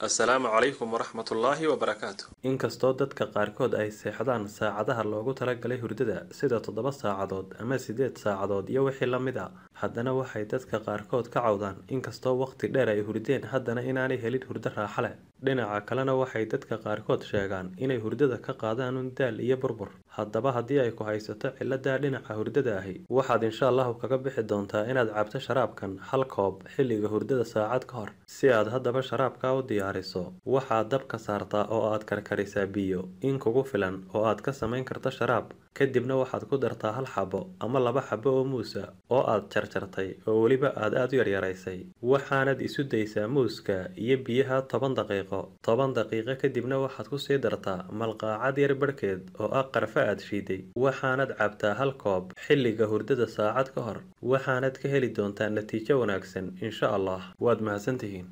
Assalaamu calaykum waraxmatullaahi wabarakaatu. Inkastoo dadka qaarkood ay seexdaan saacadaha loogu talagalay hurdada, sida 7 saacadood ama 8 saacadood iyo wixii la mid ah, haddana waxay dadka qaarkood ka cawdaan inkastoo waqti dheer ay hurdeen haddana inaanay helin hurdo raaxo leh. Dhinaca kalena, waxay dadka qaarkood sheegaan inay hurdada ka qaadaan un daal iyo burbur. Haddaba haddii ay ku haysato cilada dhinaca hurdada ahi, waxaad insha Allahu kaga bixi doontaa inaad cabto sharaabkan hal koob xilliga hurdada saacad ka hor. Si aad haddaba sharaabka u diyaariso, waxaad dabka saartaa oo aad karkarisaa biyo in kugu filan oo aad ka samayn karto sharaab. Kadibna waxaad ku dartaa hal xabo ama laba xabo oo muusa oo aad jarjartay oo weliba aad aad u yaryaraysay. Waxaanad isu daysaa muuska iyo biyaha 10 daqiiqo. 10 daqiiqo kadibna waxaad kusii dartaa malqaacad yar barhkeed oo ah qarfe aad shiiday. Waxaanad cabtaa hal koob xilliga hurdada saacad ka hor. Waxaanad ka heli doontaa natiijo wanaagsan insha Allah. Waad mahadsantihiin.